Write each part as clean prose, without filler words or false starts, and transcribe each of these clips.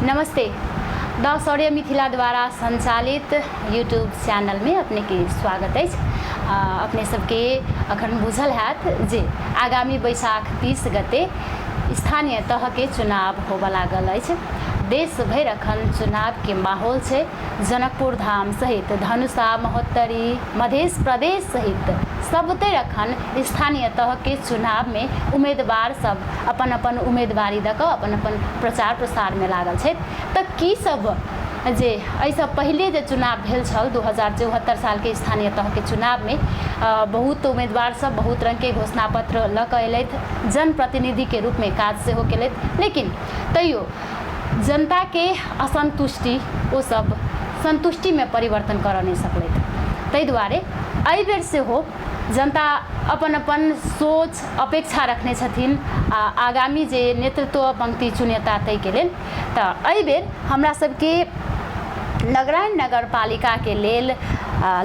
नमस्ते। द शौर्य मिथिला द्वारा संचालित यूट्यूब चैनलमे अपनेके स्वागत अछि। अपने सबके अखन बुझल हैत जे आगामी बैसाख 30 गते स्थानीय तहके चुनाव होबऽ लागल अछि। देश भरि अखन चुनावके माहौल छै। जनकपुर धाम सहित धनुषा, महोत्तरी, मधेश प्रदेश सहित सबतरि अखन स्थानीय तहके चुनावमे उम्मेदवार सब अपन अपन उम्मेदवारी दऽ कऽ अपन अपन प्रचार प्रसारमे लागल छथि। तऽ की सब जे एहिसँ पहिले जे चुनाव भेल छल 2074 सालके स्थानीय तहके चुनावमे बहुत उम्मेदवार सब बहुत रङ्गके घोषणा पत्र लऽ कऽ एलथि, जनप्रतिनिधिके रूपमे काज सेहो केलथि, लेकिन तैयो जनताके असन्तुष्टि ओ सब सन्तुष्टिमे परिवर्तन करऽ नहि सकलथि। ताहि दुआरे एहिबेर सेहो जनता अपन अपन सोच अपेक्षा रखने छथिन आ आगामी जे नेतृत्व पंक्ति चुनेता ताहिके लेल। तऽ एहिबेर हमरा सबके नगराइन नगरपालिकाके लेल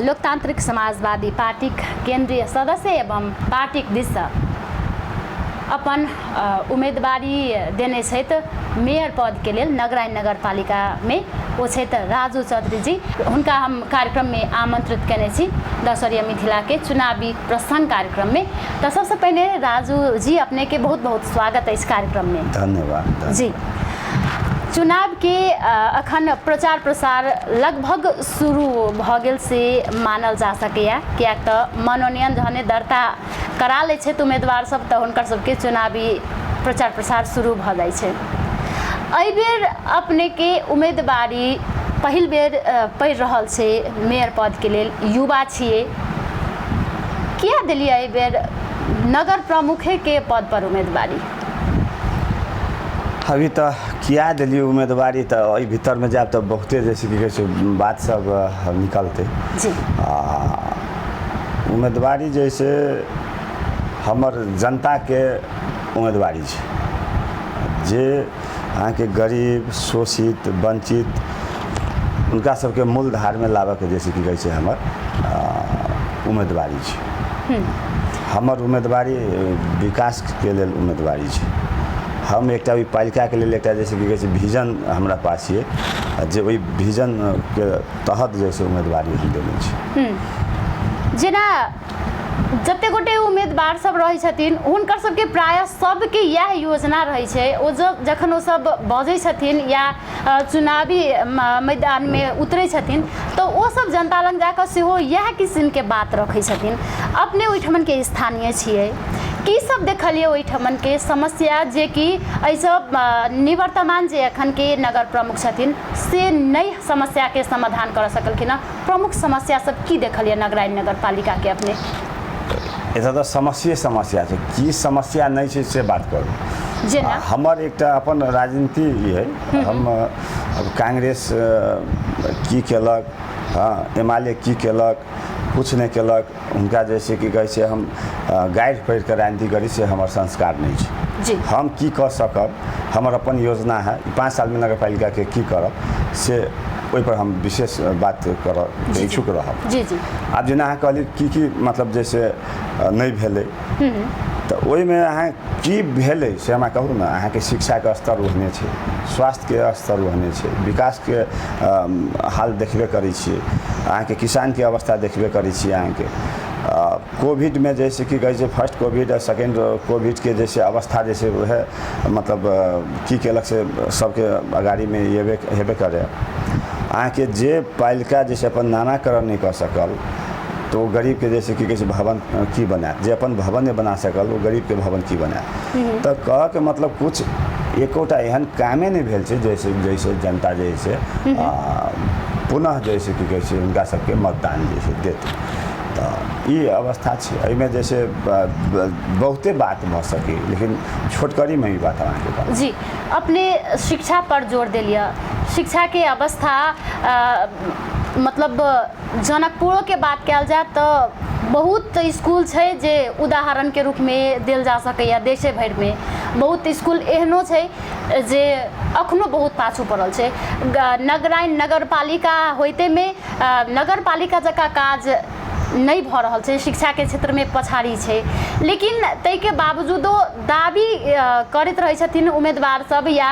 लोकतान्त्रिक समाजवादी पार्टीक केन्द्रीय सदस्य एवं पार्टीक दिससँ अपन उम्मेदवारी देने छथि मेयर पदके लेल नगराइन नगरपालिकामे, ओ छथि राजू चौधरीजी। हुनका हम कार्यक्रममे आमन्त्रित कयने छी दशहरिया मिथिलाके चुनावी प्रसङ्ग कार्यक्रममे। तऽ सबसँ पहिने राजू जी अपनेके बहुत बहुत स्वागत अछि कार्यक्रममे। धन्यवाद जी। चुनावके अखन प्रचार प्रसार लगभग शुरू भऽ गेल से मानल जा सकैए, किएक तऽ मनोनयन जहने दर्ता करा लै छथि उम्मीदवार सब तऽ हुनकर सबके चुनावी प्रचार प्रसार शुरू भऽ जाइ छै। एहिबेर अपनेके उम्मीदवारी पहिल बेर पड़ि रहल छै मेयर पदके लेल, युवा छियै, किया देलियै एहिबेर नगर प्रमुखेके पद पर उम्मीदवारी? अभी तऽ किया देलियै उम्मीदवारी तऽ एहि भीतरमे जायब तऽ बहुते जैसे की कहै छै बात सब निकलतै। जी। आ उम्मीदवारी जैसे हमर जनताके उम्मीदवारी छै, जे अहाँके गरीब शोषित वञ्चित हुनका सबके मूल धारमे लाबऽके जैसे की कहै छै हमर उम्मीदवारी छै। हमर उम्मीदवारी विकासके लेल उम्मीदवारी छै। हम एकटा ओहि पालिकाके लेल एकटा जैसे की कहै छै विजन हमरा पास ये, जे ओहि विजनके तहत जे छै उम्मीदवारी हम देने छी। जेना जते गोटे उम्मीदवार सब रहै छथिन हुनकर सबके प्रायः सबके इएह योजना रहै छै, ओ जखन ओ सब बजै छथिन या चुनावी मैदानमे उतरै छथिन तऽ ओ सब जनता लग जाकऽ सेहो इएह किसिमके बात रखै छथिन। अपने ओहिठमनके स्थानीय छियै, की सब देखलियै ओहिठमनके समस्या जेकि एहिसँ निवर्तमान जे एखनके नगर प्रमुख छथिन से नहि समस्याके समाधान करऽ सकलखिन हँ? प्रमुख समस्या सब की देखलियै नगराइन नगरपालिकाके अपने? एतऽ तऽ समस्ये समस्या छै, की समस्या नहि छै से बात करू। जेना हमर एकटा अपन राजनीति ई है, हम अब कांग्रेस की केलक, हँ एमाले की केलक, किछु नहि केलक, हुनका जैसे की कहै छै हम गारि पढ़ि कऽ राजनीति करी से हमर संस्कार नहि छै। जी। हम की कऽ सकब, हमर अपन योजना है, 5 सालमे नगरपालिकाके की करब से ओहिपर हम विशेष बात करऽ इच्छुक रहब। जी जी। आब जेना अहाँ कहलियै की की मतलब जैसे नहि भेलै, तऽ ओहिमे अहाँ की भेलै से हमरा कहू ने। अहाँके शिक्षाके स्तर ओहने छै, स्वास्थ्यके स्तर ओहने छै, विकासके हाल देखबे करै छियै, अहाँके किसानके अवस्था देखबे करै छियै। अहाँके कोविडमे जैसे की कहै छै फर्स्ट कोविड आ सेकेंड कोविडके जैसे अवस्था जैसे वएह मतलब की केलक से सबके अगाड़ीमे हेबे करै। अहाँके जे पालिका जैसे अपन नामाकरण नहि कऽ सकल तऽ ओ गरीबके जैसे की कहै छै भवन की बनायत, जे अपन भवन नहि बना सकल ओ गरीबके भवन की बनायत। तऽ कहऽके मतलब कुछ एकोटा एहन कामे नहि भेल छै जैसे जैसे जनता जे से पुनः जैसे की कहै छै हुनका सबके मतदान जे छै देत। तऽ ई अवस्था छै। एहिमे जैसे बहुते बात भऽ सकै, लेकिन छोटकरीमे ई बात अहाँके कहलहुँ। जी, अपने शिक्षा पर जोर देलियै। शिक्षाके अवस्था मतलब जनकपुरोके बात कयल जाय तऽ बहुत इसकुल छै जे उदाहरणके रूपमे देल जा सकैए देशे भरिमे। बहुत इसकुल एहनो छै जे अखनो बहुत पाछू पड़ल छै। नगराइन नगरपालिका होइतेमे नगरपालिका जकाँ काज नहि भऽ रहल छै, शिक्षाके क्षेत्रमे पछाड़ी छै, लेकिन ताहिके बावजूदो दाबी करैत रहै छथिन उम्मीदवार सब या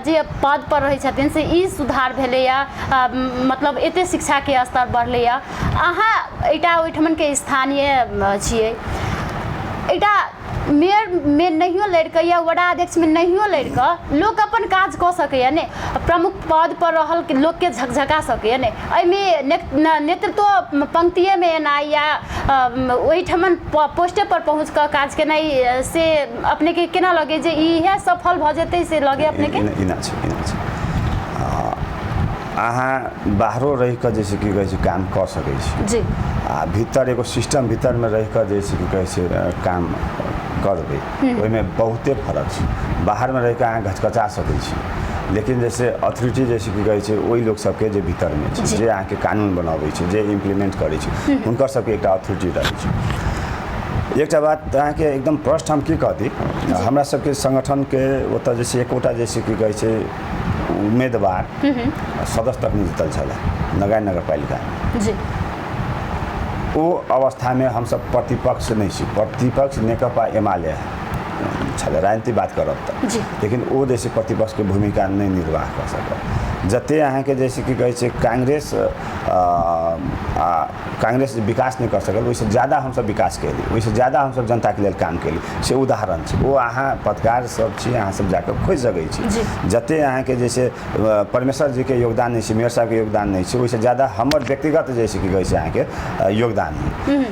जे पद पर रहै छथिन से ई सुधार भेलैया, मतलब एते शिक्षाके स्तर बढ़लैया। अहाँ एकटा ओहिठमनके स्थानीय छियै, एकटा मेयरमे नहियो लड़िकऽ या वडा अध्यक्षमे नहियो लड़िकऽ लोक अपन काज कऽ सकैया ने, प्रमुख पद पर रहल लोकके झकझका सकैया ने। एहिमे नेतृत्व पंक्तिएमे एनाइ या ओहिठमन पोस्टे पर पहुँच कऽ काज केनाइ से अपनेके केना लगै जे इएह सफल भऽ जेतै से लगे अपनेके? एना छै, एना छै। अहाँ बाहरो रहि कऽ जैसे की कहै छै काम कऽ सकै छी जी, आ भीतर एगो सिस्टम भीतरमे रहि कऽ जैसे की कहै छै काम करबै ओहिमे बहुते फरक छै। बाहरमे रहि कऽ अहाँ घचकचा सकै छी, लेकिन जैसे अथॉरिटी जैसे की कहै छै ओहि लोक सबके जे भीतरमे छै, जे अहाँके कानून बनाबै छै, जे इम्प्लीमेंट करै छै, हुनकर सबके एकटा अथॉरिटी रहै छै। एकटा बात अहाँके एकदम प्रश्न हम की कहती, हमरा सबके संगठनके ओतऽ जैसे एकोटा जैसे की कहै छै उम्मीदवार सदस्य तक नहि जीतल छलै नगाइ नगरपालिकामे जी। ओ अवस्थामे हमसब प्रतिपक्ष नहि छी, प्रतिपक्ष नेकपा एमाले छलै, राजनीति बात करब तऽ, लेकिन ओ जैसे प्रतिपक्षके भूमिका नहि निर्वाह कऽ सकल। जते अहाँके जैसे की कहै छै कांग्रेस कांग्रेस विकास नहि कऽ सकल, ओहिसँ ज्यादा हमसब विकास केली, ओहिसँ ज्यादा हमसब जनताके लेल काम केली, से उदाहरण छै। ओ अहाँ पत्रकार सब छी, अहाँ सब जाकऽ खोजि सकै छी। जते अहाँके जैसे परमेश्वर जीके योगदान नहि छै, मेयर साहबके योगदान नहि छै, ओहिसँ ज्यादा हमर व्यक्तिगत जैसे की कहै छै अहाँके योगदान है।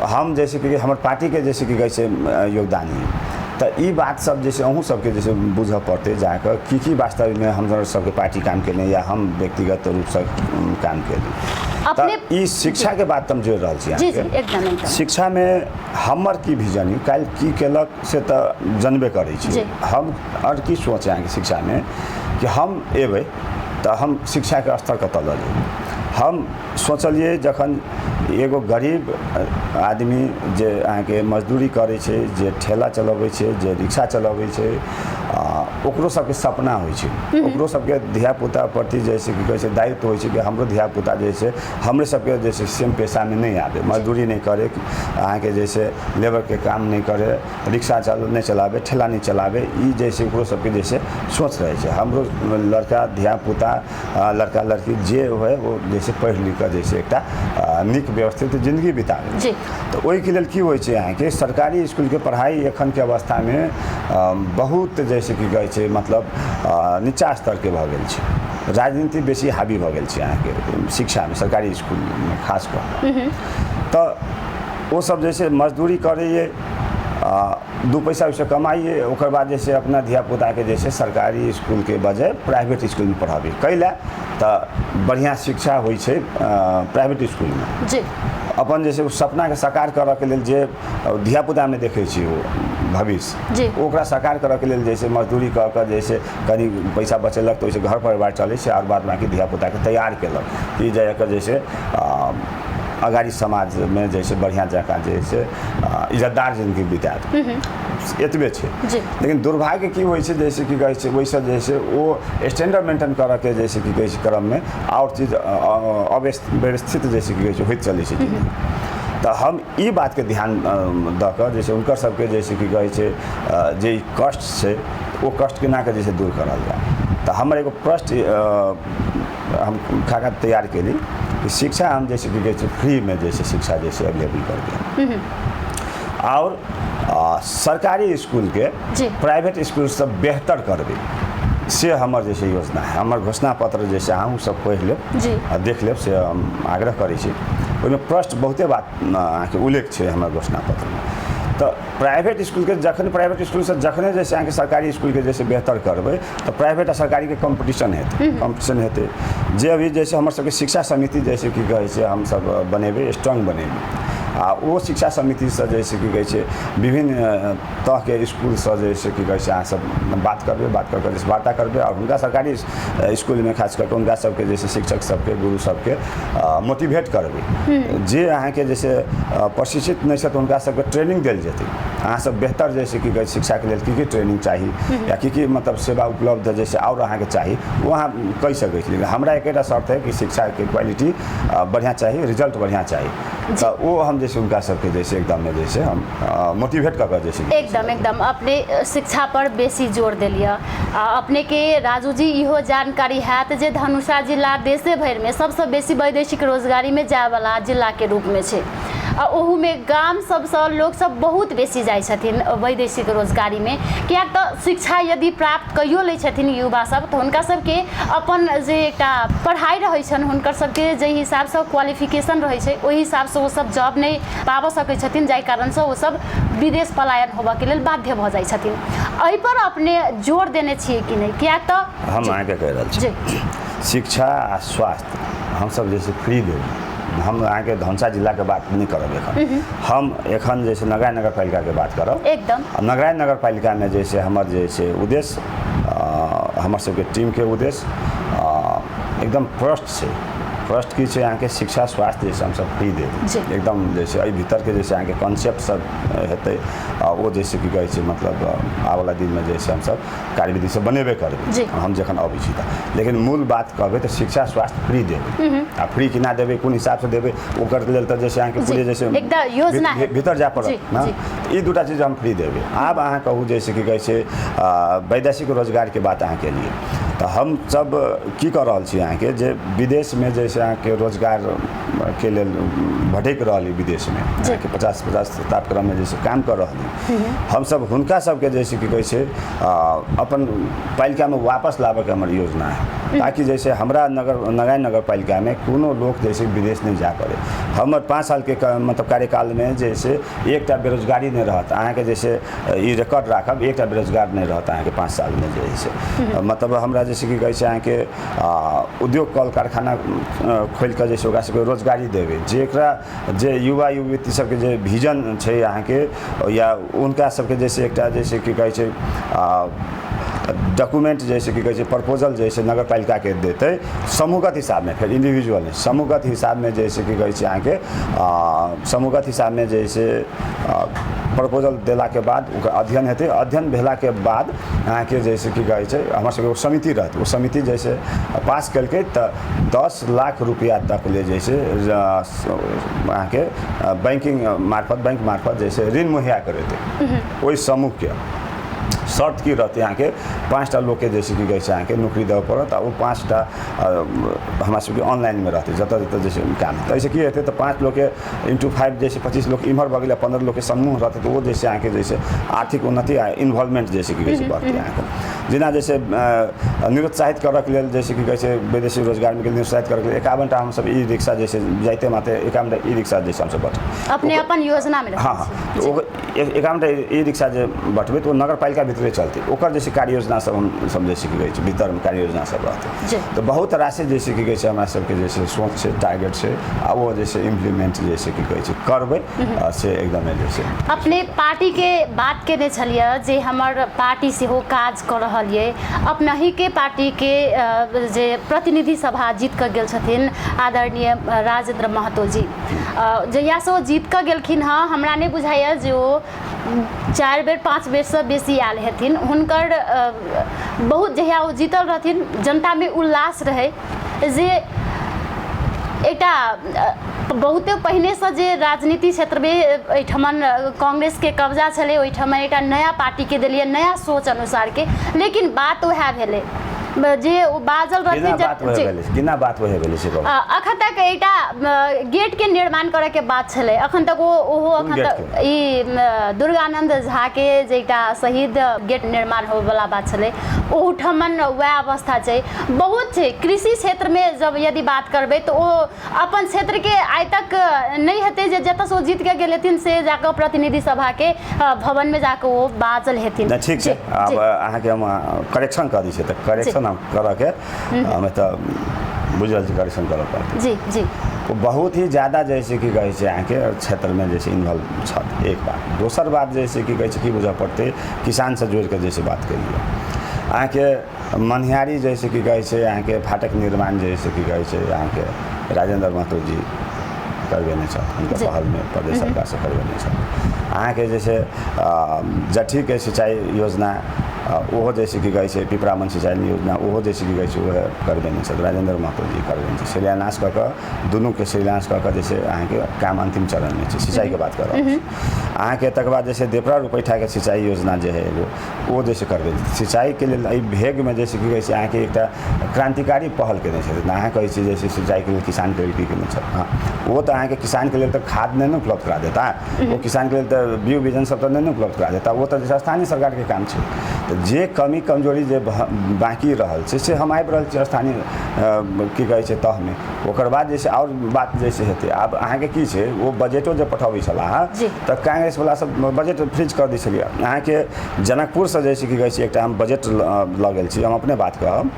हम जैसे कि हमर पार्टीके जैसे की कहै छै योगदान है। तऽ ई बात सब जैसे अहूँ सबके जैसे बुझऽ पड़तै जाकऽ की की वास्तवमे हमर सबके पार्टी काम केने या हम व्यक्तिगत रूपसँ काम केली। अपने तऽ ई शिक्षाके बात तऽ हम जोड़ि रहल छी जी जी, अहाँके। एकदम एकदम। शिक्षामे हमर की विजन यऽ, काल्हि की केलक से तऽ जनबे करै छी। हम आओर की सोच अहाँके शिक्षामे कि हम एबै तऽ हम शिक्षाके स्तर कतऽ लऽ जेबै। हम सोचलियै जखन एगो गरीब आदमी जे अहाँके मजदूरी करै छै, जे ठेला चलबै छै, जे रिक्शा चलबै छै, ओकरो सबके सपना होइ छै, ओकरो सबके धियापुता प्रति जैसे की कहै छै दायित्व होइ छै कि हमरो धियापुता जे छै हमरे सबके जैसे सेम पेशामे नहि आबै, मजदूरी नहि करे, अहाँके जैसे लेबरके काम नहि करे, रिक्शा नहि चलाबै, ठेला नहि चलाबै, ई जैसे ओकरो सबके जैसे सोच रहै छै। हमरो लड़का धियापुता लड़का लड़की जे होइ ओ जैसे पढ़ि लिख कऽ जैसे एकटा नीक व्यवस्थित जिन्दगी बिताबै। तऽ ओहिके लेल की होइ छै अहाँके सरकारी इसकुलके पढ़ाइ एखनके अवस्थामे बहुत जैसे की कहै छै मतलब नीचा स्तरके भऽ गेल छै। राजनीति बेसी हावी भऽ गेल छै अहाँके शिक्षामे, सरकारी इसकुलमे खास कऽ। तऽ ओसब जैसे मजदूरी करैए, दू पैसा ओहिसँ कमाइए, ओकर बाद जैसे अपना धियापुताके जैसे सरकारी इसकुलके बजाय प्राइवेट इसकुलमे पढ़ाबै, कै लए तऽ बढ़िआँ शिक्षा होइ छै प्राइवेट इसकुलमे। जी। अपन जैसे ओ सपनाके साकार करऽके लेल जे धियापुतामे देखै छी ओ भविष्य, ओकरा साकार करऽके लेल जैसे मजदूरी कऽ कऽ जैसे कनि पैसा बचेलक तऽ ओहिसँ घर परिवार चलै छै, आओर बाद बाँकी धियापुताके तैयार केलक कि जाकऽ जैसे अगाडि समाजमे जैसे बढ़िआँ जकाँ जैसे इज्जतदार जिन्दगी बिताएत, एतबे छै। लेकिन दुर्भाग्य की होइ छै जैसे की कहै छै ओहिसँ जैसे ओ स्टैंडर्ड मेंटेन करऽके जैसे की कहै छै क्रममे आओर चीज अव्यवस्थित जैसे की कहै छै होइत चलै छै। तऽ हम ई बातके ध्यान दऽ कऽ जैसे हुनकर सबके जैसे की कहै छै जे कष्ट छै ओ कष्ट केना कऽ जैसे दूर करल जाय। तऽ हमर एगो प्रश्न हम खाका तैयार केली कि शिक्षा हम जैसे की कहै छै फ्रीमे जैसे शिक्षा जैसे अवेलेबल करबै, आओर सरकारी इसकुलके प्राइवेट इसकुलसँ बेहतर करबै, से हमर जैसे योजना है। हमर घोषणा पत्र जैसे अहूँ सब पढ़ि लेब आ देख लेब, से हम आग्रह करै छी। ओहिमे प्रश्न बहुते बात अहाँके उल्लेख छै हमर घोषणा पत्रमे। तऽ प्राइवेट इसकुलके जखन प्राइवेट इसकुलसँ जखने जैसे अहाँके सरकारी इसकुलके जैसे बेहतर करबै तऽ प्राइवेट आ सरकारीके कॉम्पिटिशन हेतै, कॉम्पिटिशन हेतै। जे अभी जैसे हमर सबके शिक्षा समिति जैसे की कहै छै हमसब बनेबै, स्ट्रॉन्ग बनेबै, आ ओ शिक्षा समितिसँ जैसे की कहै छै विभिन्न तरहके इसकुलसँ जैसे की कहै छै अहाँ सब बात करबै, बात कऽ कऽ जैसे वार्ता करबै, आओर हुनका सरकारी इसकुलमे खास कऽ कऽ हुनका सबके जैसे शिक्षक सबके गुरु सबके मोटिवेट करबै। जे अहाँके जैसे प्रशिक्षित नहि छथि हुनका सबके ट्रेनिंग देल जेतै। अहाँ सब बेहतर जैसे की कहै शिक्षाके लेल की की ट्रेनिंग चाही या की की मतलब सेवा उपलब्ध जैसे आओर अहाँके चाही ओ अहाँ कहि सकै छी। लेकिन हमरा एकेटा शर्त है कि शिक्षाके क्वालिटी बढ़िआँ चाही, रिजल्ट बढ़िआँ चाही। तऽ ओ हम जे छै हुनका सबके जे छै एकदममे जे छै हम मोटिवेट कऽ कऽ जे छै एकदम एकदम अपने शिक्षा पर बेसी जोर देलियै। आ अपनेके राजूजी इहो जानकारी हैत जे धनुषा जिला देशे भरिमे सबसँ बेसी वैदेशिक रोजगारीमे जायवला जिलाके रूपमे छै। आ ओहूमे गाम सबसँ लोकसब बहुत बेसी जाइ छथिन वैदेशिक रोजगारीमे, किएक तऽ शिक्षा यदि प्राप्त कैयो लै छथिन युवा सब तऽ हुनका सबके अपन जे एकटा पढ़ाइ रहै छनि, हुनकर सबके जाहि हिसाबसँ क्वालिफिकेशन रहै छै ओहि हिसाबसँ ओसब जॉब नहि पाबऽ सकै छथिन, जाहि कारणसँ ओसब विदेश पलायन होबऽके लेल बाध्य भऽ जाइ छथिन। एहिपर अपने जोर देने छियै कि नहि? किएक तऽ हम अहाँके कहि रहल छी, शिक्षा आ स्वास्थ्य हमसब जे छै फ्री देबै। हम अहाँके धनुषा जिलाके बात नहि करब एखन, हम एखन जे छै नगराय नगरपालिकाके बात करब। एकदम नगराय नगरपालिकामे जे छै हमर जे छै उद्देश्य, हमर सबके टीमके उद्देश्य एकदम फर्स्ट छै। फर्स्ट की छै अहाँके शिक्षा स्वास्थ्य जे छै हमसब फ्री देबै एकदम। जे छै एहि भीतरके जे छै अहाँके कॉन्सेप्ट सब हेतै, ओ जैसे की कहै छै मतलब आबऽवला दिनमे जे छै हमसब कार्यविधि सब बनेबे करबै हम जखन अबै छी तऽ। लेकिन मूल बात कहबै तऽ शिक्षा स्वास्थ्य फ्री देबै। आ फ्री केना देबै, कोन हिसाबसँ देबै, ओकर लेल तऽ जैसे अहाँके पूरे जैसे योजना भीतर जाय पड़त ने। ई दूटा चीज हम फ्री देबै। आब अहाँ कहू जैसे की कहै छै वैदेशिक रोजगारके बात अहाँ केलियै, तऽ हम सब की कऽ रहल छी अहाँके जे विदेशमे जैसे अहाँके रोजगारके लेल भटकि रहल अइ विदेशमे, अहाँके 50-50 तापक्रममे जैसे काम कऽ रहल अइ, हमसब हुनका सबके जैसे की कहै छै अपन पालिकामे वापस लाबऽके हमर योजना है, ताकि जैसे हमरा नगराय नगरपालिकामे कोनो लोक जैसे विदेश नहि जा पड़े। हमर 5 सालके मतलब कार्यकालमे जैसे एकटा बेरोजगारी नहि रहत अहाँके, जैसे ई रिकॉर्ड राखब, एकटा बेरोजगार नहि रहत अहाँके 5 सालमे। जे मतलब हमरा जैसे की कहै छै अहाँके उद्योग कल कारखाना खोलि कऽ जैसे ओकरा सबके रोजगारी देबै, जेकरा जे युवा युवती सबके जे विजन छै अहाँके, या हुनका सबके जैसे एकटा जैसे की कहै छै डॉक्यूमेंट जैसे की कहै छै प्रपोजल जैसे नगरपालिकाके देतै समूहगत हिसाबमे, फेर इंडिविजुअल नहि, समूहगत हिसाबमे जैसे की कहै छै अहाँके समूहगत हिसाबमे जैसे प्रपोजल देलाके बाद ओकर अध्ययन हेतै। अध्ययन भेलाके बाद अहाँके जैसे की कहै छै हमर सबके एगो समिति रहतै, ओ समिति जैसे पास केलकै तऽ 10 लाख रुपैआ तक ले जैसे अहाँके बैंकिंग मार्फत, बैंक मार्फत जैसे ऋण मुहैया करेतै ओहि समूहके। शर्त की रहतै अहाँके 5टा लोकके जैसे की कहै छै अहाँके नौकरी देबऽ पड़त, आ ओ 5टा हमरा सबके ऑनलाइनमे रहतै जतऽ जतऽ जैसे काम हेतै। एहिसँ की हेतै तऽ 5 लोकके इंटू 5 जैसे 25 लोक इम्हर भऽ गेलै, 15 लोकके समूह रहतै, तऽ ओ जैसे अहाँके जैसे आर्थिक उन्नति आ इन्वॉल्वमेंट जैसे की कहै छै बढ़तै अहाँके। जेना जैसे निरुत्साहित करऽके लेल जैसे की कहै छै विदेशी रोजगारमे निरुत्साहित करऽके लेल 51टा हमसब ई रिक्शा जैसे जाइते माते 51टा ई रिक्शा जैसे हमसब बटबै अपने अपन योजनामे। हाँ हाँ, तऽ ओ 51टा ई रिक्शा जे बटबै तऽ ओ नगरपालिका भीतरे चलतै, ओकर जैसे कार्य योजना सब हम सब जैसे की कहै छै भीतरमे कार्य योजना सब रहतै। तऽ बहुत राशि जैसे की कहै छै हमरा सबके जैसे सोच छै, टारगेट छै, आ ओ जैसे इम्प्लीमेंट जैसे की कहै छै करबै से एकदमे जैसे। अपने पार्टीके बात केने छलियै जे हमर पार्टी सेहो काज कऽ रहल ये, अपनहीके पार्टीके जे प्रतिनिधि सभा जीत कऽ गेल छथिन आदरणीय राजेंद्र महतो जी, जहियासँ ओ जीत कऽ गेलखिन हँ हमरा नहि बुझाइए जे ओ 4 बेर 5 बेरसँ बेसी आयल हेथिन। हुनकर बहुत जहिया ओ जीतल रहथिन जनतामे उल्लास रहै जे एकटा बहुते पहिनेसँ जे राजनीति क्षेत्रमे एहिठमन कांग्रेसके कब्जा छलै, ओहिठमन एकटा नया पार्टीके देलियै नया सोच अनुसारके, लेकिन बात वएह भेलै जे ओ बाजल रहथिन। केना बात वएह भेलै से कहू। अखन तक एकटा गेटके निर्माण करऽके बात छलै, अखन तक ओ ओहो अखन तक ई दुर्गानंद झा के जे एकटा शहीद गेट निर्माण होबऽवला बात छलै ओहूठमन वएह अवस्था छै। बहुत छै कृषि क्षेत्रमे जब यदि बात करबै तऽ ओ अपन क्षेत्रके आइ तक नहि हेतै जे जतऽसँ ओ जीत के गेल हेथिन से जाकऽ प्रतिनिधि सभाके भवनमे जाकऽ ओ बाजल हेथिन। ठीक छै, आब अहाँके हम करेक्शन कऽ दै छियै, तऽ करेक्शन हम करऽके हमे तऽ बुझल छी करेक्शन करऽ पड़तै। जी जी, ओ बहुत ही ज्यादा जैसे की कहै छै अहाँके क्षेत्रमे जैसे इन्वॉल्व छथि, एक बात। दोसर बात जैसे की कहै छै की बुझऽ पड़तै, किसानसँ जोड़िकऽ जैसे बात केलियै अहाँके मनिहारी जैसे की कहै छै अहाँके फाटक निर्माण जैसे की कहै छै अहाँके राजेंद्र महतो जी करबेने छथि, हुनकर पहलमे प्रदेश सरकारसँ करबेने छथि। अहाँके जैसे जट्ठीके सिंचाई योजना ओहो जैसे की कहै छै पिपरामन सिंचाई योजना, ओहो जैसे की कहै छै ओहे करबेने छथि, राजेंद्र महतो जी करबेने छै। शिलान्यास कऽ कऽ दुनूके शिलान्यास कऽ कऽ जैसे अहाँके काम अन्तिम चरणमे छै, सिंचाईके बात कर रहल छी अहाँके। तकर बाद जैसे देवरा रुपैठाके सिंचाई योजना जे है एगो, ओ जैसे करबेने छै। सिंचाईके लेल एहि भेगमे जैसे की कहै छै अहाँके एकटा क्रान्तिकारी पहल केने छथिन। अहाँ कहै छी जैसे सिंचाईके लेल किसानके लेल की केने छथि? हँ, ओ तऽ अहाँके किसानके लेल तऽ खाद नहि ने उपलब्ध करा देता, ओ किसानके लेल तऽ बीज बिजन सब तऽ नहि ने उपलब्ध करा देता, ओ तऽ जे स्थानीय सरकारके काम छै। तऽ जे कमी कमजोरी जे बाँकी रहल छै से हम आबि रहल छी स्थानीय की कहै छै तहमे। ओकर बाद जे छै आओर बात जैसे हेतै। आब अहाँके की छै, ओ बजटो जे पठबै छलाह तऽ कांग्रेसवला सब बजट फ्रीज कऽ दै छलियै। अहाँके जनकपुरसँ जैसे की कहै छै एकटा हम बजट लऽ गेल छी, हम अपने बात कहब,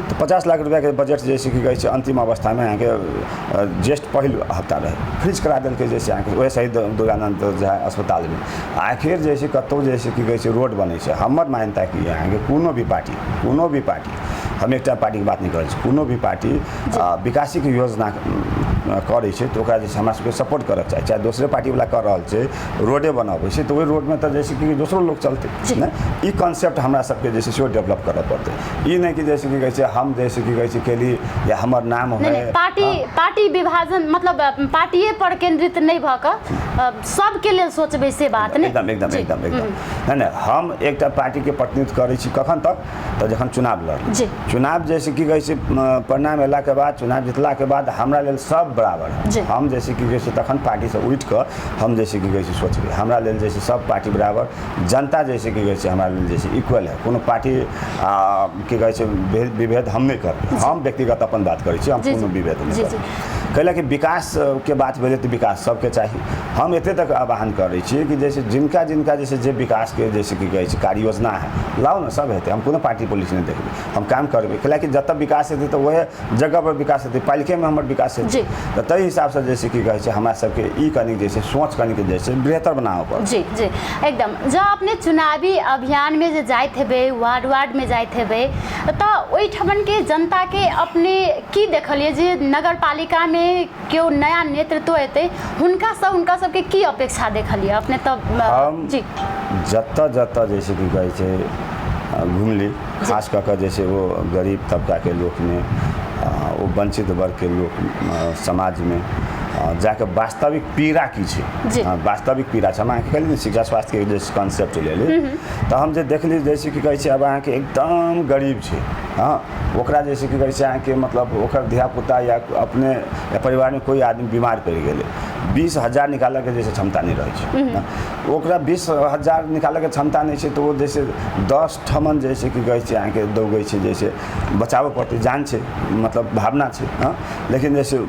तऽ 50 लाख रुपैआके बजट जैसे की कहै छै अन्तिम अवस्थामे अहाँके ज्येष्ठ पहिल हप्ता रहै, फ्रीज करा देलकै जैसे अहाँके ओहे शहीद दुर्गानन्द झा अस्पतालमे। आखिर जैसे कतहु जैसे की कहै छै रोड बनै छै, हमर मान्यता की अहाँके कोनो भी पार्टी, कोनो भी पार्टी, हम एकटा पार्टीके बात नहि करै छी, कोनो भी पार्टी विकासीके योजना करै छै तऽ ओकरा जे छै हमरा सबके सपोर्ट करऽके चाही। चाहे दोसरे पार्टीवला कऽ रहल छै, रोडे बनबै छै तऽ ओहि रोडमे तऽ जैसे कि दोसरो लोक चलतै ने। ई कॉन्सेप्ट हमरा सबके जे छै सेहो डेवलप करऽ पड़तै। ई नहि कि जैसे की कहै छै हम जैसे की कहै छै केली या हमर नाम होइ। पार्टी पार्टी विभाजन मतलब पार्टिए पर केंद्रित नहि भऽ कऽ सबके लेल सोचबै से बात नहि। एकदम एकदम एकदम एकदम नहि नहि, हम एकटा पार्टीके प्रतिनिधित्व करै छी कखन तक? तऽ जखन चुनाव लड़ली, चुनाव जैसे की कहै छै परिणाम अयलाके बाद, चुनाव जितलाके बाद हमरा लेल सब बराबर है। हम जैसे की कहै छै तखन पार्टीसँ उठि कऽ हम जैसे की कहै छै सोचबै, हमरा लेल जैसे सब पार्टी बराबर, जनता जैसे की कहै छै हमरा लेल जैसे इक्वल है। कोनो पार्टी की कहै छै विभेद हम नहि करबै। हम व्यक्तिगत अपन बात करै छी, हम कोनो विभेद नहि करबै। कैला कि विकासके बात भेलै तऽ विकास सबके चाही। हम एते तक आह्वान करै छियै कि जैसे जिनका जिनका जैसे जे विकासके जैसे की कहै छै कार्य योजना है, लाउ ने, सब हेतै। हम कोनो पार्टी पॉलिसी नहि देखबै, हम काम करबै। कैला कि जतऽ विकास हेतै तऽ वएह जगहपर विकास हेतै, पालिकेमे हमर विकास हेतै। तऽ ताहि हिसाबसँ जैसे की कहै छै हमरा सबके ई कनिक जे छै सोच कनिक जे छै बेहतर बनाबऽ पड़त। जी जी एकदम। जँ अपने चुनावी अभियानमे जे जाइत हेबै, वार्ड वार्डमे जाइत हेबै, तऽ ओहिठमनके जनताके अपने की देखलियै जे नगरपालिकामे केओ नया नेतृत्व एतै, हुनकासँ हुनका सबके की अपेक्षा देखलियै अपने? तऽ हम जी जतऽ जतऽ जैसे की कहै छै घुमली, खास कऽ कऽ जैसे ओ गरीब तबकाके लोकमे, ओ वंचित वर्गके लोक समाजमे जाके वास्तविक पीड़ा की छै, वास्तविक पीड़ा छै। हम अहाँके कहली ने शिक्षा स्वास्थ्यके जे कॉन्सेप्ट लेली तऽ हम जे देखली जैसे की कहै छै आब अहाँके एकदम गरीब छै, हँ, ओकरा जैसे की कहै छै अहाँके मतलब ओकर धियापुता या अपने या परिवारमे कोइ आदमी बीमार पड़ि गेलै, 20,000 निकालऽके जैसे क्षमता नहि रहै छै ओकरा, 20,000 निकालऽके क्षमता नहि छै तऽ ओ जैसे 10 ठमन जैसे की कहै छै अहाँके दौगै छै, जैसे बचाबऽ पड़तै, जान छै, मतलब भावना छै, हँ, लेकिन जैसे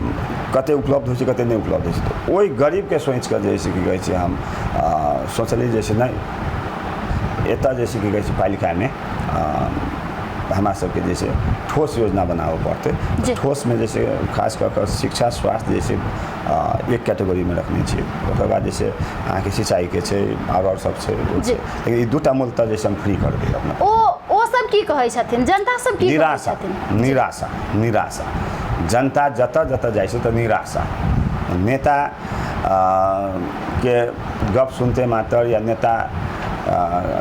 कते उपलब्ध होइ छै, कते नहि उपलब्ध होइ छै। तऽ ओहि गरीबके सोचिकऽ जैसे की कहै छै हम सोचली जैसे नहि, एतऽ जैसे की कहै छै पालिकामे हमरा सबके जैसे ठोस योजना बनाबऽ पड़तै। ठोसमे जैसे खास कऽ कऽ शिक्षा स्वास्थ्य जैसे एक कैटेगरीमे रखने छियै, ओकर बाद जैसे अहाँके सिंचाईके छै, आओर सब छै, लेकिन ई दूटा मूलतः जैसे हम फ्री करबै अपना। ओ सब की कहै छथिन जनता सब की? निराशा, निराशा, निराशा। जनता जतऽ जतऽ जाइ छै तऽ निराशा। नेता के गप सुनते मात्र या नेता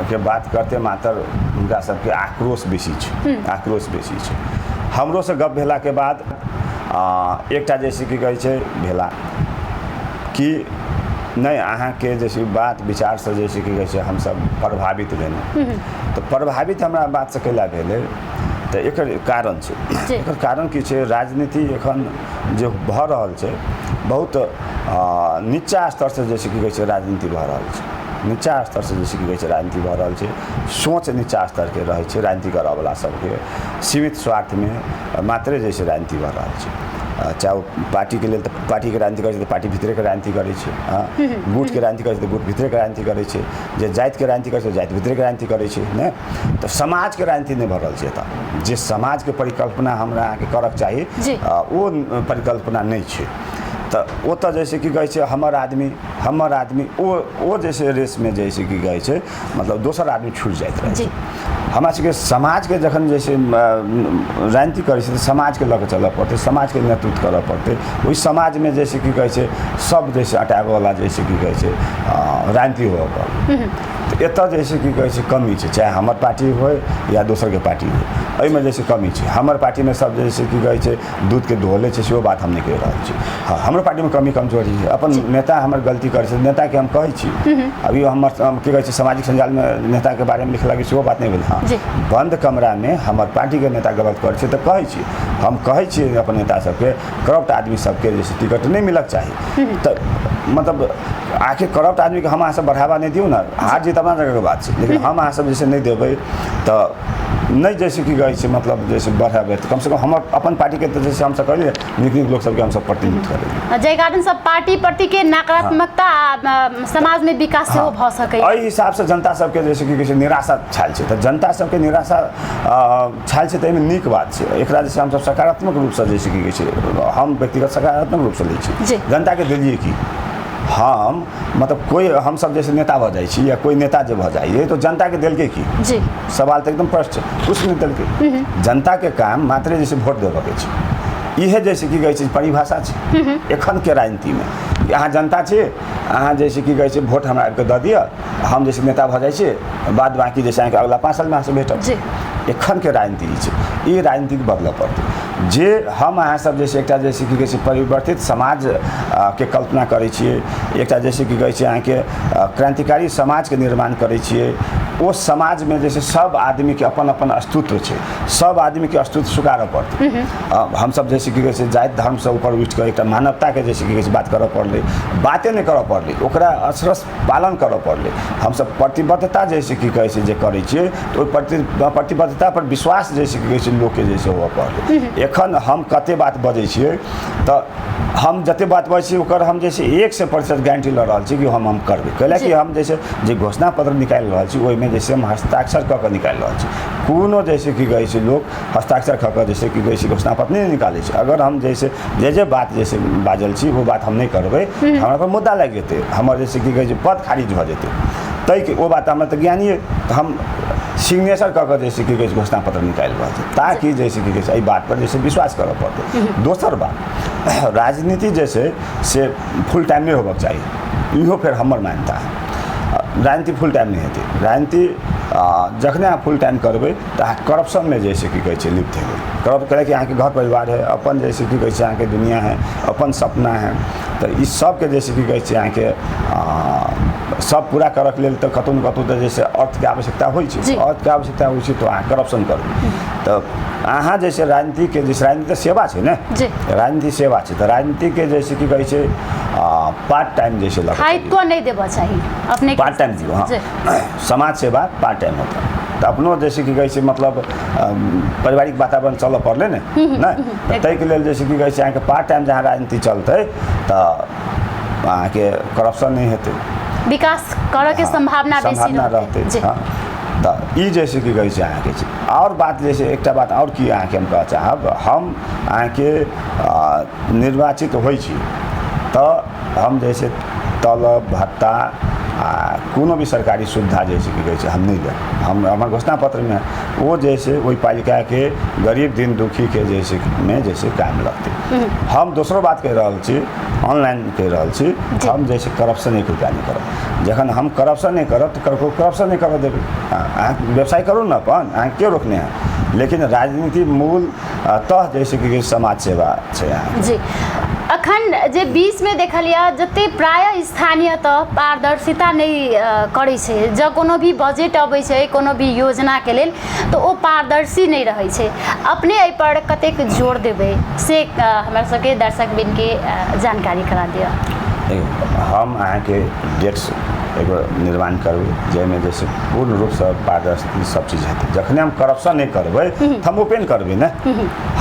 के बात करते मात्र हुनका सबके आक्रोश बेसी छै, आक्रोश बेसी छै। हमरोसँ गप भेलाके बाद एकटा जैसे की कहै छै भेला कि नहि, अहाँके जैसे बात विचारसँ जैसे की कहै छै हमसब प्रभावित भेलहुँ। तऽ प्रभावित हमरा बातसँ कैला भेलै? तऽ एकर कारण छै। एकर कारण की छै? राजनीति एखन जे भऽ रहल छै बहुत नीचा स्तरसँ जैसे की कहै छै राजनीति भऽ रहल छै, नीचा स्तरसँ जैसे की कहै छै राजनीति भऽ रहल छै। सोच नीचा स्तरके रहै छै राजनीति करऽवला सबके, सीमित स्वार्थमे मात्रे जैसे राजनीति भऽ रहल छै। चाहे ओ पार्टीके लेल तऽ पार्टीके राजनीति करै छै तऽ पार्टी भीतरेके राजनीति करै छै, गुटके राजनीति करै छै तऽ गुट भीतरेके राजनीति करै छै, जे जातिके राजनीति करै छै जाति भीतरेके राजनीति करै छै, नहि तऽ समाजके राजनीति नहि भऽ रहल छै एतऽ। जे समाजके परिकल्पना हमरा अहाँके करऽके चाही ओ परिकल्पना नहि छै। तऽ ओतऽ जैसे की कहै छै हमर आदमी, हमर आदमी ओ जैसे रेसमे जैसे की कहै छै मतलब दोसर आदमी छुटि जाइत रहै छै। हमरा सबके समाजके जखन जैसे राजनीति करै छै तऽ समाजके लऽ कऽ चलऽ पड़तै, समाजके नेतृत्व करऽ पड़तै। ओहि समाजमे जैसे की कहै छै सब जैसे अटाबैवला जैसे की कहै छै राजनीति होबऽ पड़तै। तऽ एतऽ जे छै की कहै छै कमी छै, चाहे हमर पार्टी होइ या दोसरके पार्टी होइ, एहिमे जे छै कमी छै। हमर पार्टीमे सब जे छै की कहै छै दूधके धोले छै, सेहो बात हम नहि कहि रहल छी। हँ, हमरो पार्टीमे कमी कमजोरी छै, अपन नेता हमर गलती करै छै, नेताके हम कहै छी। अभी हमर की कहै छै सामाजिक सञ्जालमे नेताके बारेमे लिखलक, सेहो बात नहि भेल। हँ, बन्द कमरामे हमर पार्टीके नेता गलत करै छै तऽ कहै छी, हम कहै छियै अपन नेता सबके, करप्ट आदमी सबके जे छै टिकट नहि मिलक चाही। तऽ मतलब आखिर करप्ट आदमीके हम अहाँ सब बढ़ावा नहि दियौ ने, हार जीत अपना जगहके बात छै, लेकिन हम अहाँ सब जे छै नहि देबै तऽ नहि जैसे की कहै छै मतलब जैसे बढ़ेबै तऽ कमसँ कम हमर अपन पार्टीके तऽ जैसे हमसब कहलियै नीक नीक लोक सबके हमसब प्रतिनिधित्व करबै, जाहि कारण सब पार्टी प्रतिके नकारात्मकता आ समाजमे विकास सेहो भऽ सकैए। एहि हिसाबसँ जनता सबके जैसे की कहै छै निराशा छायल छै, तऽ जनता सबके निराशा छायल छै तऽ एहिमे नीक बात छै। एकरा जे छै हमसब सकारात्मक रूपसँ जैसे की कहै छै हम व्यक्तिगत सकारात्मक रूपसँ लै छी। जनताके देलियै की हम मतलब कोइ हमसब जैसे नेता भऽ जाइ छी या कोइ नेता जे भऽ जाइए तऽ जनताके देलकै की, सवाल तऽ एकदम प्रश्न छै, कुछ नहि देलकै। जनताके काम मात्र जैसे वोट देबऽके छै, इहे जैसे की कहै छै परिभाषा छै एखनके राजनीतिमे। अहाँ जनता छी, अहाँ जैसे की कहै छै वोट हमरा आबिके दऽ दिअ, हम जैसे नेता भऽ जाइ छी, बाद बाँकी जैसे अहाँके अगला 5 सालमे अहाँसँ भेटत। एखनके राजनीति ई छै, ई राजनीतिक बदलऽ पड़तै। जे हम अहाँ सब जैसे एकटा जैसे की कहै छै परिवर्तित समाज के कल्पना करै छियै, एकटा जैसे की कहै छै अहाँके क्रान्तिकारी समाजके निर्माण करै छियै, ओ समाजमे जैसे सब आदमीके अपन अपन अस्तित्व छै, सब आदमीके अस्तित्व स्वीकारऽ पड़तै। हमसब जैसे की कहै छै जाति धर्मसँ ऊपर उठिकऽ एकटा मानवताके जैसे की कहै छै बात करऽ पड़लै, बाते नहि करऽ पड़लै, ओकरा अक्षरश पालन करऽ पड़लै। हमसब प्रतिबद्धता जैसे की कहै छै जे करै छियै तऽ ओहि प्रतिबद्धता पर विश्वास जैसे की कहै छै लोकके जैसे होबऽ पड़लै। एखन हम कते बात बजै छियै तऽ हम जते बात बजै छियै ओकर हम जैसे 100% गारंटी लऽ रहल छी कि हम करबै, कैलाकि हम जैसे जे घोषणा पत्र निकालि रहल छी ओहिमे जैसे हम हस्ताक्षर कऽ कऽ निकालि रहल छी। कोनो जैसे की कहै छै लोक हस्ताक्षर कऽ कऽ जैसे की कहै छै घोषणा पत्र नहि निकालै छै। अगर हम जैसे जे जे बात जैसे बाजल छी ओ बात हम नहि करबै, हमरा पर मुद्दा लागि जेतै, हमर जैसे की कहै छै पद खारिज भऽ जेतै, ताहिके ओ बात हमरा तऽ ज्ञानिए, तऽ हम सिग्नेचर कऽ कऽ जैसे की कहै छै घोषणा पत्र निकालि रहल छी, ताकि जैसे की कहै छै एहि बात पर जैसे विश्वास करऽ पड़तै। दोसर बात, राजनीति जे छै से फुल टाइम नहि होबऽके चाही, इहो फेर हमर मान्यता है। राजनीति फुल टाइम नहि हेतै, राजनीति जखने अहाँ फुल टाइम करबै तऽ अहाँ करप्शनमे जैसे की कहै छै लिप्त हेबै। करप्ट करै कि अहाँके घर परिवार है, अपन जैसे की कहै छै अहाँके दुनिया है, अपन सपना है, तऽ ई सबके जैसे की कहै छै अहाँके सब पूरा करऽके लेल तऽ कतहु ने कतहु तऽ जैसे अर्थके आवश्यकता होइ छै, अर्थके आवश्यकता होइ छै तऽ अहाँ करप्शन करबै। तऽ अहाँ जैसे राजनीतिके जैसे राजनीति तऽ सेवा छै ने, राजनीति सेवा छै, तऽ राजनीतिके जैसे की कहै छै पार्ट टाइम जैसे लग स्थायित्व नहि देबऽ चाही अपने, पार्ट टाइम दियौ। हाँ, समाज सेवा पार्ट टाइम होता तऽ अपनो जैसे की कहै छै मतलब पारिवारिक वातावरण चलऽ पड़लै ने, नहि ताहिके लेल जैसे की कहै छै अहाँके पार्ट टाइम जहाँ राजनीति चलतै तऽ अहाँके करप्शन नहि हेतै, विकास करऽके सम्भावना सम्भावना रहतै। हँ, तऽ ई जैसे की कहै छै अहाँके छै। आओर बात जैसे एकटा बात आओर की अहाँके हम कहऽ चाहब, हम अहाँके निर्वाचित होइ छी तऽ हम जैसे तलब भत्ता आ कोनो भी सरकारी सुविधा जैसे की कहै छै हम नहि लेब। हम हमर घोषणा पत्रमे ओ जैसे ओहि पालिकाके गरीब दिन दुखीके जैसे मे जैसे काम लगतै। हम दोसरो बात कहि रहल छी, ऑनलाइन कहि रहल छी, हम जैसे करप्शन 1 रुपैआ नहि करब। जखन हम करप्शन नहि करब तऽ ककरो करप्शन नहि करऽ देबै। अहाँ व्यवसाय करू ने अपन, अहाँ के रोकने है, लेकिन राजनीति मूल तह जैसे कि समाज सेवा छै। अहाँ जी अखन जे बीचमे देखलियै जते प्रायः स्थानीय तह पारदर्शिता नहि करै छै, जँ कोनो भी बजट अबै छै कोनो भी योजनाके लेल तऽ ओ पारदर्शी नहि रहै छै। अपने एहिपर कतेक जोर देबै से हमरा सबके दर्शक बिनके जानकारी करा दिअ। हम अहाँके डेस्क एगो निर्माण करबै जाहिमे जैसे पूर्ण रूपसँ पारदर्शी सब चीज हेतै। जखने हम करप्शन नहि करबै तऽ हम ओपेन करबै ने।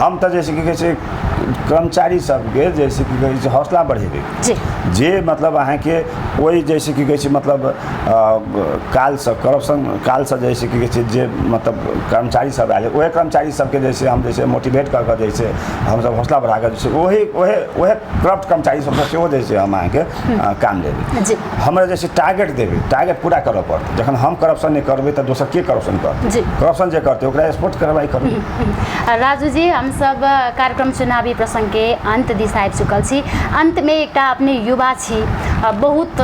हम तऽ जैसे की कहै छै कर्मचारी सबके जैसे की कहै छै हौसला बढ़ेबै, जे मतलब अहाँके ओहि जैसे की कहै छै मतलब कालसँ करप्शन कालसँ जैसे की कहै छै जे मतलब कर्मचारी सब आयल ओहे कर्मचारी सबके जैसे हम जैसे मोटिवेट कऽ कऽ जैसे हमसब हौसला बढ़ा कऽ जैसे ओहे ओहे ओहे करप्ट कर्मचारी सबसँ सेहो जैसे हम अहाँके काम लेबै। हमरा जैसे टारगेट देबै, टारगेट पूरा करऽ पड़तै। जखन हम करप्शन नहि करबै तऽ दोसर के करप्शन करतै? करप्शन जे करतै ओकरा स्पोर्ट कार्रवाई करबै। राजू जी, हमसब कार्यक्रम चुनावी चुनावी प्रसङ्गके अन्त दिस आबि चुकल छी। अन्तमे एकटा अपने युवा छी, बहुत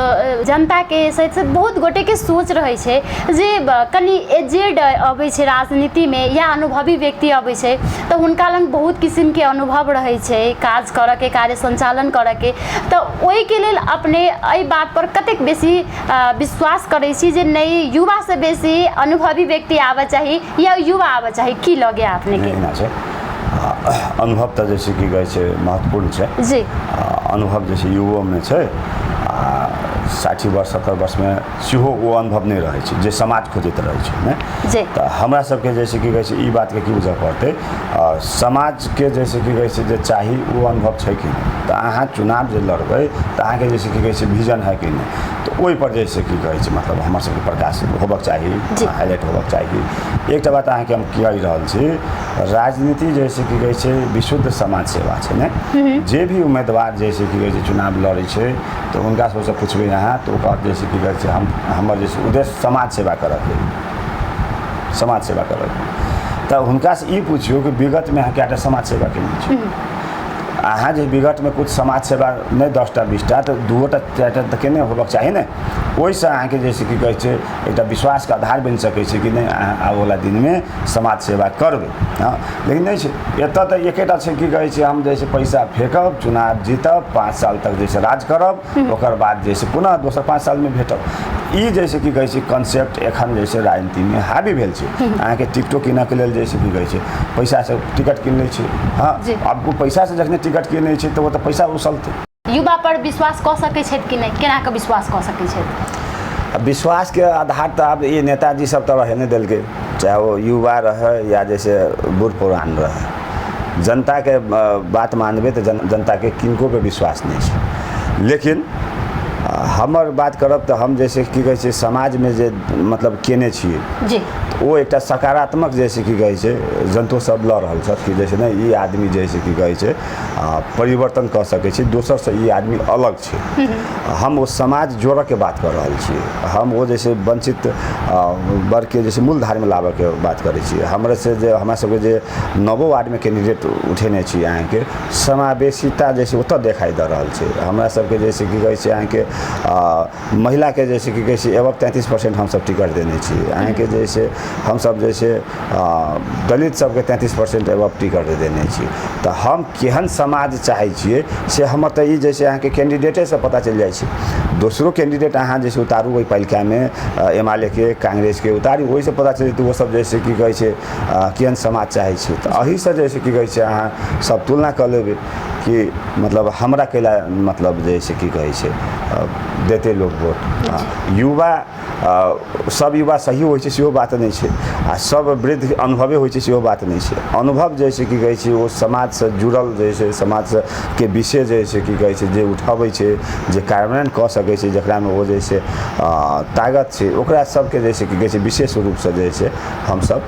जनताके सहित सहित बहुत गोटेके सोच रहै छै जे कनि एजेड अबै छै राजनीतिमे या अनुभवी व्यक्ति अबै छै तऽ हुनका लग बहुत किसिमके अनुभव रहै छै काज करऽके, कार्य सञ्चालन करऽके, तऽ ओहिके लेल अपने एहि बातपर कतेक बेसी विश्वास करै छी जे नहि युवासँ बेसी अनुभवी व्यक्ति आबऽ चाही या युवा आबऽ चाही, की लगे अपनेके? एना छै, अनुभव तऽ जैसे की कहै छै महत्वपूर्ण छै जी। अनुभव जैसे युवोमे छै आ 60 वर्ष 70 वर्षमे सेहो ओ अनुभव नहि रहै छै जे समाज खोजैत रहै छै ने। जी। तऽ हमरा सबके जैसे की कहै छै ई बातके की बुझऽ पड़तै, समाजके जैसे की कहै छै जे चाही ओ अनुभव छै कि नहि। तऽ अहाँ चुनाव जे लड़बै तऽ अहाँके जैसे की कहै छै विजन है कि नहि, तऽ ओहिपर जैसे की कहै छै मतलब हमर सबके प्रकाश होबक चाही, हाईलाइट होबक चाही। एकटा बात अहाँके हम कहि रहल छी, राजनीति जैसे की कहै छै विशुद्ध समाज सेवा छै ने। जे भी उम्मीदवार जैसे की कहै छै चुनाव लड़ै छै तऽ हुनका सबसँ पुछबै अहाँ तऽ ओ कहत जैसे की कहै छै हम हमर जैसे उद्देश्य समाज सेवा करऽके, समाज सेवा करऽके। तऽ हुनकासँ ई पुछियौ कि विगतमे अहाँ कएटा समाज सेवा केने छी। अहाँ जे विगतमे कुछ समाज सेवा नहि 10टा 20टा तऽ 2टा 4टा तऽ केने होबक चाही ने। ओहिसँ अहाँके जैसे की कहै छै एकटा विश्वासके आधार बनि सकै छै कि नहि अहाँ आबऽवला दिनमे समाज सेवा करबै। हँ, लेकिन नहि छै एतऽ तऽ एकेटा छै की कहै छै हम जैसे पैसा फेकब, चुनाव जीतब, 5 साल तक जैसे राज करब, ओकर बाद जैसे पुनः दोसर 5 सालमे भेटब। ई जैसे की कहै छै कॉन्सेप्ट एखन जैसे राजनीतिमे हावी भेल छै। अहाँके टिकटो कीनऽके लेल जैसे की कहै छै पैसासँ टिकट कीन लै छै। हँ, आब ओ पैसासँ जखने टिकट कीनै छै तऽ ओ तऽ पैसा उसलतै। युवा पर विश्वास कऽ सकै छथि कि नहि, केना कऽ विश्वास कऽ सकै छथि? विश्वासके आधार तऽ आब ई नेताजी सब तऽ रहै नहि देलकै, चाहे ओ युवा रहै या जैसे बूढ़ पुरान रहै। जनताके बात मानबै तऽ जनताके किनको पे विश्वास नहि छै। लेकिन हमर बात करब तऽ हम जैसे की कहै छै समाजमे जे मतलब केने छियै जी, ओ एकटा सकारात्मक जैसे की कहै छै जनतो सब लऽ रहल छथि कि जैसे नहि ई आदमी जैसे की कहै छै परिवर्तन कऽ सकै छै, दोसरसँ ई आदमी अलग छै। हम ओ समाज जोड़ऽके बात कऽ रहल छियै, हम ओ जैसे वंचित वर्गके जैसे मूल धारमे लाबऽके बात करै छियै। हमरा से जे हमरा सबके जे 9 वार्डमे कैंडिडेट उठेने छी अहाँके समावेशिता जैसे ओतऽ देखाइ दऽ रहल छै। हमरा सबके जैसे की कहै छै अहाँके महिलाके जैसे की कहै छै एबव 33% हमसब टिकट देने छी। अहाँके जैसे हमसब जैसे दलित सबके 33% एबव टिकट देने छी। तऽ हम केहन समाज चाहै छियै से हमर तऽ ई जैसे अहाँके कैंडिडेटेसँ पता चलि जाइ छै। दोसरो कैंडिडेट अहाँ जैसे उतारू ओहि पालिकामे एमालेके कांग्रेसके उतारू, ओहिसँ पता चलि जेतै ओ सब जैसे की कहै छै केहन समाज चाहै छै। तऽ एहिसँ जैसे की कहै छै अहाँ सब तुलना कऽ लेबै कि मतलब हमरा कैला मतलब जैसे की कहै छै देतै लोक वोट। युवा सब युवा सही होइ छै सेहो बात नहि छै, आ सब वृद्ध अनुभवे होइ छै सेहो बात नहि छै। अनुभव जैसे की कहै छै ओ समाजसँ जुड़ल जैसे समाजसँ के विषय जैसे की कहै छै जे उठबै छै, जे कार्यान्वयन कऽ सकै छै, जकरामे ओ जैसे ताकत छै, ओकरा सबके जैसे की कहै छै विशेष रूपसँ जैसे हमसब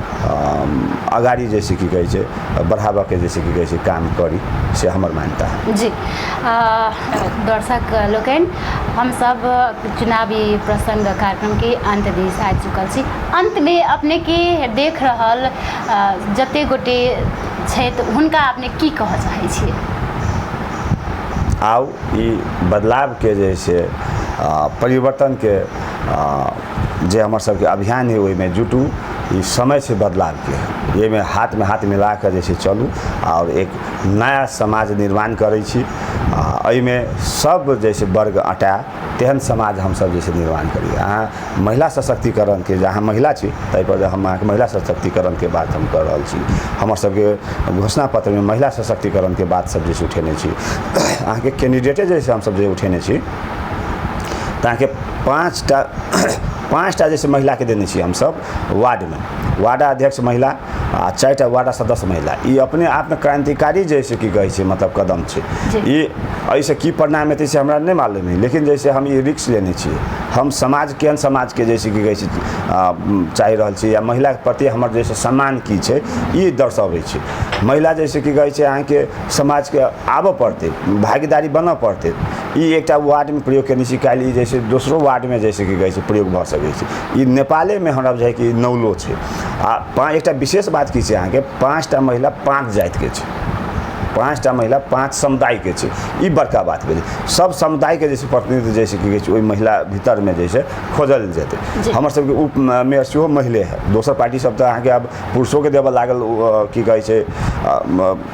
अगाडि जैसे की कहै छै बढ़ाबऽके जैसे की कहै छै काम करी, से हमर मान्यता है। जी, दर्शक लोकनि, हमसब चुनावी प्रसंग कार्यक्रम के अंत दिस आबि चुकल छी। अंत में अपने के देख रहल जते गोटे छथि हुनका अपने की कहऽ चाहै छियै? आउ ई बदलाव के जे छै परिवर्तन के जे हमर सबके अभियान है ओहिमे जुटू। ई समय छै बदलावके, एहिमे हाथमे हाथ मिला कऽ जे छै चलू आओर एक नया समाज निर्माण करै छी। एहिमे सब जैसे वर्ग अँटा तेहन समाज हमसब जे छै निर्माण करी। अहाँ महिला सशक्तिकरणके जे अहाँ महिला छी ताहिपर हम अहाँके महिला सशक्तिकरणके बात हम कऽ रहल छी। हमर सबके घोषणा पत्रमे महिला सशक्तिकरणके बात सब जे छै उठेने छी। अहाँके कैंडिडेटे जे छै हमसब जे उठेने छी तऽ अहाँके पाँचटा जैसे महिलाके देने छी हमसब वार्डमे, वार्डा अध्यक्ष महिला आ 4टा वार्डा सदस्य महिला। ई अपने आपमे क्रांतिकारी जैसे की कहै छै मतलब कदम छै। ई एहिसँ की परिणाम हेतै से हमरा नहि मालूम है, लेकिन जैसे हम ई रिस्क लेने छियै, हम समाज केहन समाजके जैसे की कहै छै चाहि रहल छी या महिलाके प्रति हमर जैसे सम्मान की छै ई दर्शाबै छै। महिला जैसे की कहै छै अहाँके समाजके आबऽ पड़तै, भागीदारी बनऽ पड़तै। ई एकटा वार्डमे प्रयोग केने छी, काल्हि ई जैसे दोसरो वार्डमे जैसे की कहै छै प्रयोग भऽ सकै छै। ई नेपालेमे हमरा बुझाइ कि नौलो छै। आ एकटा विशेष बात की छै अहाँके 5टा महिला 5 जातिके छै। 5टा महिला 5 समुदायके छै। ई बड़का बात भेलै। सब समुदायके जे छै प्रतिनिधित्व जैसे की कहै छै ओहि महिला भीतरमे जे छै खोजल जेतै। हमर सबके उप मेयर सेहो मैले है। दोसर पार्टी सब तऽ अहाँके आब पुरुषोके देबऽ लागल की कहै छै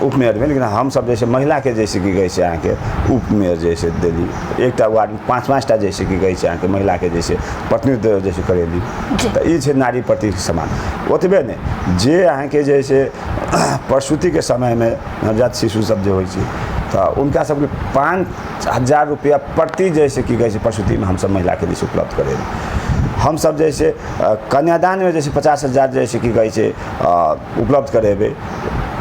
उप मेयरमे, लेकिन हमसब जे छै महिलाके जैसे की कहै छै अहाँके उप मेयर जैसे देली। एकटा वार्डमे 5-5टा जैसे की कहै छै अहाँके महिलाके जैसे प्रतिनिधित्व जैसे करेली। तऽ ई छै नारी प्रति समान। ओतबे नहि, जे अहाँके जे छै प्रसूतिके समयमे नवजात शिशु सब जे होइ छै तऽ हुनका सबके 5000 रुपैआ प्रति जैसे की कहै छै प्रसूतिमे हमसब महिलाके जैसे उपलब्ध करेली। हमसब जैसे कन्यादानमे जैसे 50,000 जैसे की कहै छै उपलब्ध करेबै।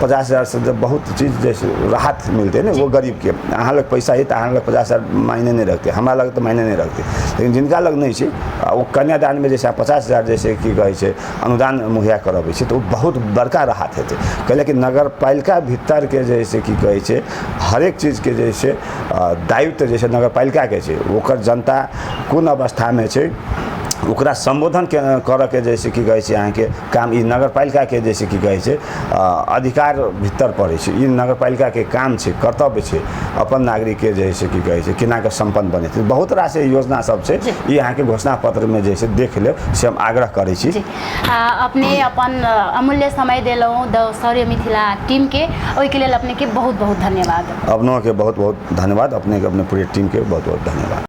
50,000 से जब बहुत चीज जैसे राहत मिलतै ने वो गरीबके। अहाँ लग पैसा है तऽ अहाँ लग 50,000 मायने नहि रखतै, हमरा लग तऽ मायने नहि रखतै, लेकिन जिनका लग नहि छै ओ कन्यादानमे जैसे 50,000 जैसे की कहै छै अनुदान मुहैया करबै छै तऽ ओ बहुत बड़का राहत हेतै। कैले कि नगरपालिका भीतरके जैसे की कहै छै हरेक चीजके जैसे दायित्व जैसे नगरपालिकाके छै, ओकर जनता कोन अवस्थामे छै ओकरा सम्बोधन करऽके जैसे की कहै छै अहाँके काम ई नगरपालिकाके जैसे की कहै छै अधिकार भीतर पड़ै छै। ई नगरपालिकाके काम छै, कर्तव्य छै अपन नागरिकके जैसे की कहै छै केना कऽ सम्पन्न बनेतै। बहुत रास योजना सब छै, ई अहाँके घोषणा पत्रमे जैसे देख लेब से हम आग्रह करै छी। अपने अपन अमूल्य समय देलहुँ द शौर्य मिथिला टीमके, ओहिके लेल अपनेके बहुत बहुत धन्यवाद। अपनोके बहुत बहुत धन्यवाद, अपनेके अपने पूरे टीमके बहुत बहुत धन्यवाद।